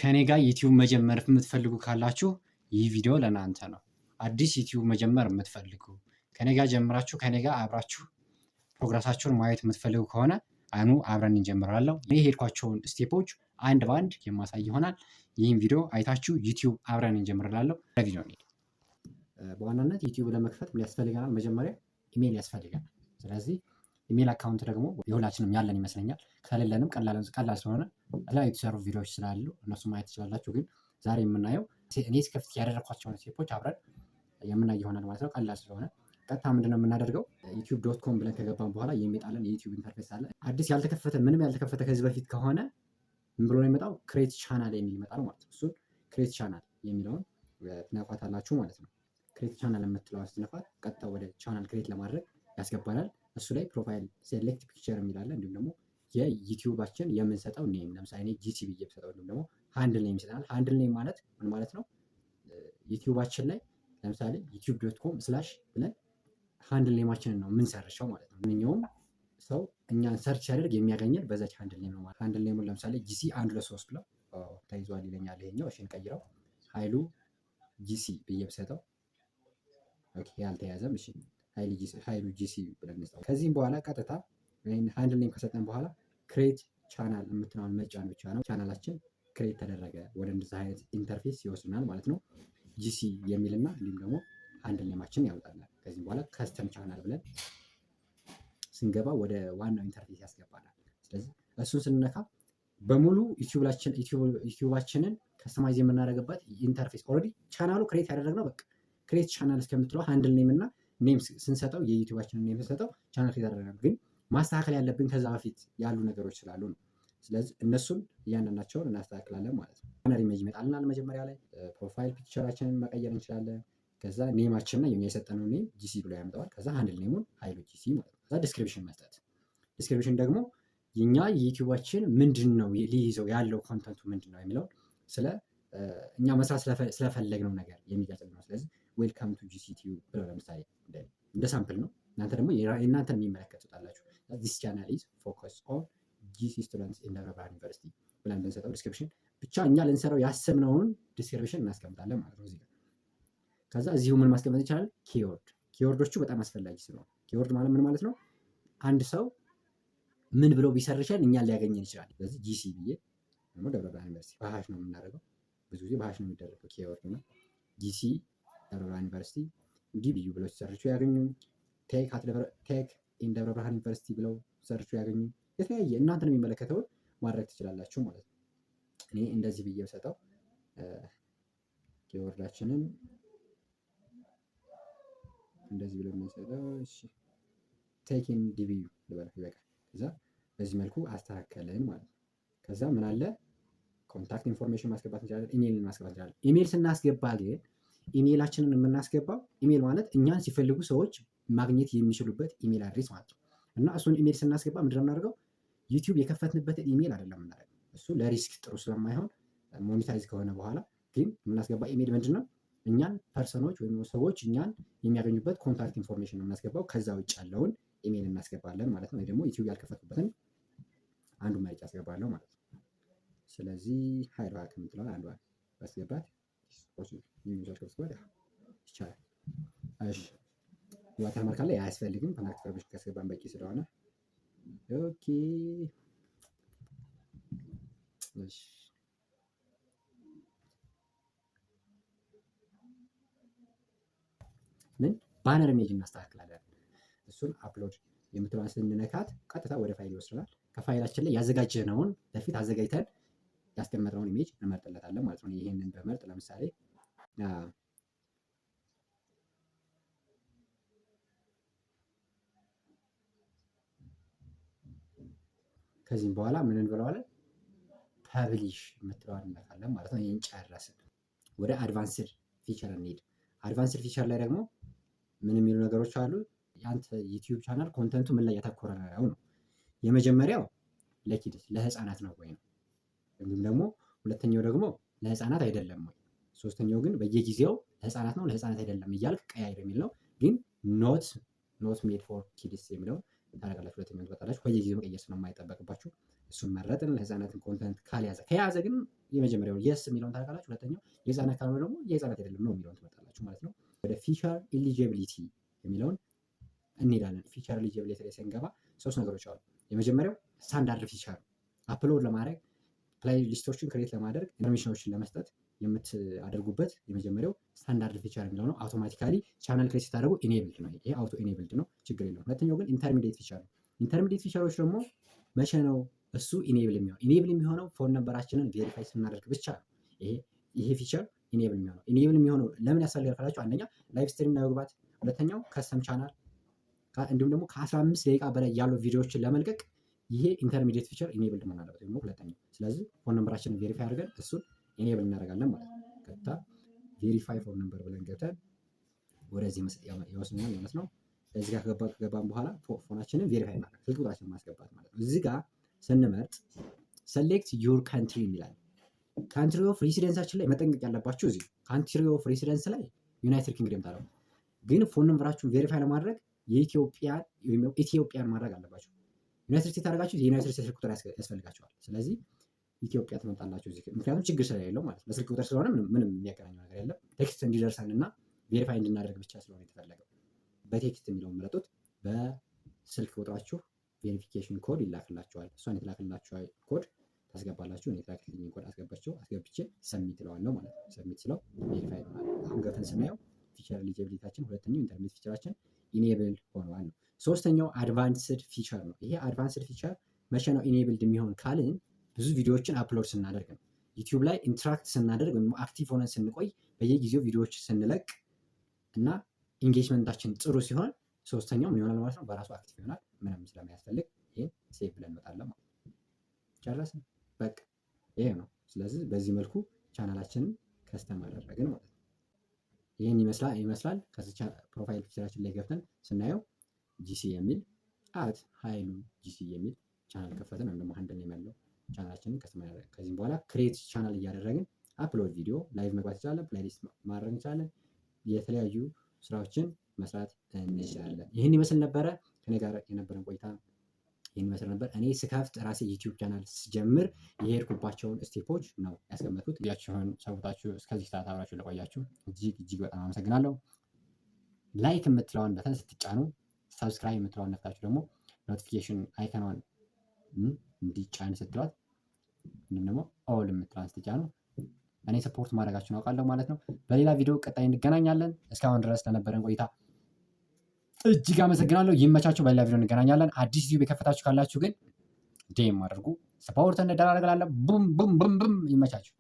ከኔ ጋር ዩቲዩብ መጀመር የምትፈልጉ ካላችሁ ይህ ቪዲዮ ለእናንተ ነው። አዲስ ዩቲዩብ መጀመር የምትፈልጉ፣ ከኔ ጋር ጀምራችሁ ከኔ ጋር አብራችሁ progress ኣችሁን ማየት የምትፈልጉ ከሆነ አኑ አብረን እንጀምራለን። እኔ የሄድኳቸውን step ኦች አንድ በአንድ የማሳይ ይሆናል። ይህን ቪዲዮ አይታችሁ ዩቲዩብ አብረን እንጀምራለን። ቪዲዮ እንሂድ። በዋናነት ዩቲዩብ ለመክፈት ምን ያስፈልገናል? መጀመሪያ ኢሜይል ያስፈልገናል። ስለዚህ email account ደግሞ የሁላችንም ያለን ይመስለኛል። ከሌለንም ቀላል ስለሆነ የተለያዩ የተሰሩ ቪዲዮዎች ስላሉ እነሱ ማየት ትችላላችሁ። ግን ዛሬ የምናየው እኔ ስከፍት ያደረኳቸውን step ኦች አብረን የምናይ ይሆናል ማለት ነው። ቀላል ስለሆነ ቀጥታ ምንድነው የምናደርገው? YouTube.com ብለን ከገባን በኋላ የሚመጣልን የዩቲዩብ interface አለ። አዲስ ያልተከፈተ፣ ምንም ያልተከፈተ ከዚህ በፊት ከሆነ ምን ብሎ ነው የሚመጣው? Create channel የሚል ይመጣል ማለት ነው። እሱን create channel የሚለውን ትነኳታላችሁ ማለት ነው። Create channel የምትለዋን ስትነኳት ቀጥታ ወደ channel create ለማድረግ ያስገባናል። እሱ ላይ profile select picture የሚል አለ። እንዲሁም ደግሞ የዩቲዩባችን የምንሰጠው name፣ ለምሳሌ እኔ ጂሲ ብዬ ብሰጠው፣ እንዲሁም ደግሞ handle name ይሰጠናል። Handle name ማለት ምን ማለት ነው? ዩቲዩባችን ላይ ለምሳሌ YouTube.com/ ብለን handle name ኣችንን ነው የምንሰርሸው ማለት ነው። ማንኛውም ሰው እኛን search ሲያደርግ የሚያገኘን በዛች handle name ነው ማለት። Handle name ኡን ለምሳሌ ጂሲ 1 2 3 ብለው ተይዟል ይለኛል ይሄኛው። እሺ እንቀይረው። ሀይሉ ጂሲ ብዬ ብሰጠው፣ okay ያልተያዘም። እሺ ሀይሉ ጂሲ ብለን እንስጠው። ከዚህም በኋላ ቀጥታ handle name ከሰጠን በኋላ create channel የምትለውን መጫን ብቻ ነው። Channel ኣችን create ተደረገ። ወደ እንደዚህ አይነት interface ይወስድናል ማለት ነው። ጂሲ የሚልና እንዲሁም ደግሞ handle name ኣችን ያወጣልናል። ከዚህም በኋላ custom channel ብለን ስንገባ ወደ ዋናው interface ያስገባናል። ስለዚህ እሱን ስንነካ በሙሉ ዩቲዩባችንን customize የምናደርግበት interface፣ already channel ኡ create ያደረግነው በቃ create channel እስከምትለው handle name እና name ስንሰጠው፣ የዩቲዩባችንን name ስንሰጠው channel create ያደረግነው፣ ግን ማስተካከል ያለብን ከዛ በፊት ያሉ ነገሮች ስላሉ ነው። ስለዚህ እነሱን እያንዳንዳቸውን እናስተካክላለን ማለት ነው። Banner image ይመጣልናል። መጀመሪያ ላይ profile picture ኣችንን መቀየር እንችላለን። ከዛ name ኣችንና የኛ የሰጠነው name ጂሲ ብሎ ያመጣዋል። ከዛ handle name ኡን ሀይሉ ጂሲ ማለት ነው። ከዛ description መስጠት። Description ደግሞ የኛ የዩቲዩባችን ምንድን ነው ሊይዘው ያለው፣ content ኡ ምንድን ነው የሚለውን፣ ስለ እኛ መስራት ስለፈለግነው ነገር የሚገልጽልን ነው። ስለዚህ "Welcome to ጂሲ ቲዩብ" ብለው ለምሳሌ እንደ sample ነው። እናንተ ደግሞ የእናንተን የሚመለከት ትሰጣላችሁ። "This channel is focus on GC students in ደብረ ብርሃን ዩኒቨርሲቲ" ብለን ብንሰጠው description፣ ብቻ እኛ ልንሰራው ያሰብነውን description እናስቀምጣለን ማለት ነው እዚህ ጋር። ከዛ እዚሁ ምን ማስቀመጥ ይቻላል? Keyword። Keyword ኦቹ በጣም አስፈላጊ ስለሆነ፣ keyword ማለት ምን ማለት ነው? አንድ ሰው ምን ብሎ ቢ search ን እኛን ሊያገኘን ይችላል። ስለዚህ ጂሲ ብዬ ደግሞ ደብረ ብርሃን ዩኒቨርሲቲ በ hash ነው የምናደርገው። ብዙ ጊዜ በ hash ነው የሚደረገው keyword። እና ጂሲ ደብረ ብርሃን ዩኒቨርሲቲ፣ DBU ብለው ሲሰርቹ ያገኙኝ፣ tech in ደብረ ብርሃን ዩኒቨርሲቲ ብለው search ያገኙ፣ የተለያየ እናንተን የሚመለከተውን ማድረግ ትችላላችሁ ማለት ነው። እኔ እንደዚህ ብዬ ብሰጠው keyword ኣችንን እንደዚህ ብለን የምንሰጠው፣ እሺ tech in DBU ልበለው፣ ይበቃል። ከዛ በዚህ መልኩ አስተካከልን ማለት ነው። ከዛ ምን አለ? Contact information ማስገባት እንችላለን። ኢሜይል ማስገባት እንችላለን። ኢሜይል ስናስገባ ግን ኢሜይላችንን የምናስገባው፣ ኢሜይል ማለት እኛን ሲፈልጉ ሰዎች ማግኘት የሚችሉበት email address ማለት ነው። እና እሱን ኢሜይል ስናስገባ ምንድነው የምናደርገው? ዩቲዩብ የከፈትንበትን ኢሜይል አይደለም የምናደርገው። እሱ ለ risk ጥሩ ስለማይሆን monetize ከሆነ በኋላ። ግን የምናስገባ ኢሜይል ምንድን ነው? እኛን person ኦች ወይም ሰዎች እኛን የሚያገኙበት contact information ነው የምናስገባው። ከዛ ውጭ ያለውን ኢሜይል እናስገባለን ማለት ነው። ወይ ደግሞ ዩቲዩብ ያልከፈትኩበትን አንዱ መርጬ አስገባለሁ ማለት ነው። ስለዚህ ሀይል ሀክ የምትለውን አንዷን ባስገባት ይቻላል። እሺ watermark ካለ አያስፈልግም። Contact information ካስገባን በቂ ስለሆነ፣ okay እሺ። ምን banner image እናስተካክላለን። እሱን upload የምትለዋን ስንነካት ቀጥታ ወደ ፋይል ይወስደናል። ከፋይላችን ላይ ያዘጋጀነውን፣ በፊት አዘጋጅተን ያስቀመጥነውን image እንመርጥለታለን ማለት ነው። ይህንን በመርጥ ለምሳሌ ከዚህም በኋላ ምን እንለዋለን? Publish የምትለዋን እንነካለን ማለት ነው። ይህን ጨረስን። ወደ advanced feature እንሂድ። Advanced feature ላይ ደግሞ ምን የሚሉ ነገሮች አሉ? የአንተ ዩቲዩብ channel content ኡ ምን ላይ ያተኮረ ነው ነው። የመጀመሪያው ለ kids ለህፃናት ነው ወይ ነው። እንዲሁም ደግሞ ሁለተኛው ደግሞ ለህፃናት አይደለም ወይ። ሶስተኛው ግን በየጊዜው ለህፃናት ነው ለህፃናት አይደለም እያልክ ቀያይር የሚል ነው። ግን not made for kids የሚለውን ታደርጋላችሁ። ሁለተኛውን ትመርጣላችሁ። በየጊዜው መቀየር ስለማይጠበቅባችሁ እሱን መረጥን። ለህፃናትን content ካልያዘ፣ ከያዘ ግን የመጀመሪያው yes የሚለውን ታደርጋላችሁ። ሁለተኛው የህፃናት ካልሆነ ደግሞ የህፃናት አይደለም no የሚለውን ትመርጣላችሁ ማለት ነው። ወደ feature eligibility የሚለውን እንሄዳለን። Feature eligibility ላይ ስንገባ ሶስት ነገሮች አሉ። የመጀመሪያው standard feature፣ upload ለማድረግ፣ playlist ኦችን create ለማድረግ፣ permission ኦችን ለመስጠት የምታደርጉበት የመጀመሪያው standard feature የሚለው ነው። Automatically channel create ስታደርጉ enabled ነው። ይሄ auto enabled ነው፣ ችግር የለውም። ሁለተኛው ግን intermediate feature ነው። Intermediate feature ኦች ደግሞ መቼ ነው እሱ enable የሚሆነው? Enable የሚሆነው phone number ኣችንን verify ስናደርግ ብቻ ነው። ይሄ feature enable የሚሆነው ለምን ያስፈልጋል ካላችሁ፣ አንደኛ live stream ለመግባት፣ ሁለተኛው custom channel፣ እንዲሁም ደግሞ ከ15 ደቂቃ በላይ ያሉ ቪዲዮዎችን ለመልቀቅ ይሄ intermediate feature enabled መሆን አለበት። ወይም ሁለተኛው። ስለዚህ phone number ኣችንን verify አድርገን እሱን enable እናደርጋለን ማለት ነው። ቀጥታ verify phone number ብለን ገብተን ወደዚህ ይወስደናል ማለት ነው። እዚህ ጋር ከገባን በኋላ phone ኣችንን verify ማድረግ፣ ስልክ ቁጥራችንን ማስገባት ማለት ነው። እዚህ ጋር ስንመርጥ select your country የሚላል፣ country of residence ኣችን ላይ መጠንቀቅ ያለባችሁ እዚህ country of residence ላይ United Kingdom ታደርጉ፣ ግን phone number ኣችሁን verify ለማድረግ የኢትዮጵያን ማድረግ አለባችሁ። United States አድርጋችሁ የ United States ስልክ ቁጥር ያስፈልጋችኋል። ስለዚህ ኢትዮጵያ ትመጣላችሁ እዚህ፣ ምክንያቱም ችግር ስለሌለው ማለት ነው። በስልክ ቁጥር ስለሆነ ምንም የሚያገናኘው ነገር የለም። Text እንዲደርሰን እና verify እንድናደርግ ብቻ ስለሆነ የተፈለገው በ text የሚለውን ምረጡት። በስልክ ቁጥራችሁ verification code ይላክላችኋል። እሷን የተላክላችኋል ኮድ ታስገባላችሁ። እኔ የተላክልኝን ኮድ አስገብቼ submit እለዋለሁ ማለት ነው። Submit ስለው verify ይሆናል። አሁን ገብተን ስናየው feature eligibility ኣችን ሁለተኛው intermediate feature ኣችን enable ሆኗል ነው። ሶስተኛው advanced feature ነው። ይሄ advanced feature መቼ ነው enabled የሚሆን ካልን ብዙ ቪዲዮዎችን upload ስናደርግ ነው። YouTube ላይ interact ስናደርግ ወይም active ሆነን ስንቆይ፣ በየጊዜው ቪዲዮዎች ስንለቅ እና engagement ኣችን ጥሩ ሲሆን ሶስተኛው ምን ይሆናል ማለት ነው? በራሱ active ይሆናል። ምንም ስለማያስፈልግ ይሄን save ብለን እንወጣለን ማለት ነው። ጨረስን። በቃ ይሄ ነው። ስለዚህ በዚህ መልኩ channel ኣችንን custom አደረግን ማለት ነው። ይህን ይመስላል። ከዚህ profile picture ኣችን ላይ ገብተን ስናየው GC የሚል @ሀይሉ GC የሚል ቻናል ከፈትን ወይም ደግሞ handle name ያለው channel ኣችንን custom አደረግን። ከዚህም በኋላ create channel እያደረግን upload ቪዲዮ፣ live መግባት እንችላለን። Playlist ማድረግ እንችላለን። የተለያዩ ስራዎችን መስራት እንችላለን። ይህን ይመስል ነበረ። ከኔ ጋር የነበረን ቆይታ ይህን ይመስል ነበር። እኔ ስከፍት ራሴ YouTube channel ስጀምር የሄድኩባቸውን step ኦች ነው ያስቀመጥኩት። ጊዜያችሁን ሰውታችሁ እስከዚህ ሰዓት አብራችሁ ለቆያችሁ እጅግ እጅግ በጣም አመሰግናለሁ። Like የምትለዋን button ስትጫኑ፣ subscribe የምትለዋን ነክታችሁ ደግሞ notification icon ኗን እንዲጫን ስትሏት፣ እንዲሁም ደግሞ all የምትለዋን ስትጫኑ እኔ support ማድረጋችሁን አውቃለሁ ማለት ነው። በሌላ ቪዲዮ ቀጣይ እንገናኛለን። እስካሁን ድረስ ለነበረን ቆይታ እጅግ አመሰግናለሁ። ይመቻችሁ። በሌላ ቪዲዮ እንገናኛለን። አዲስ YouTube የከፈታችሁ ካላችሁ ግን DM አድርጉ። Support እንደራረጋለን። Boom boom boom boom። ይመቻችሁ።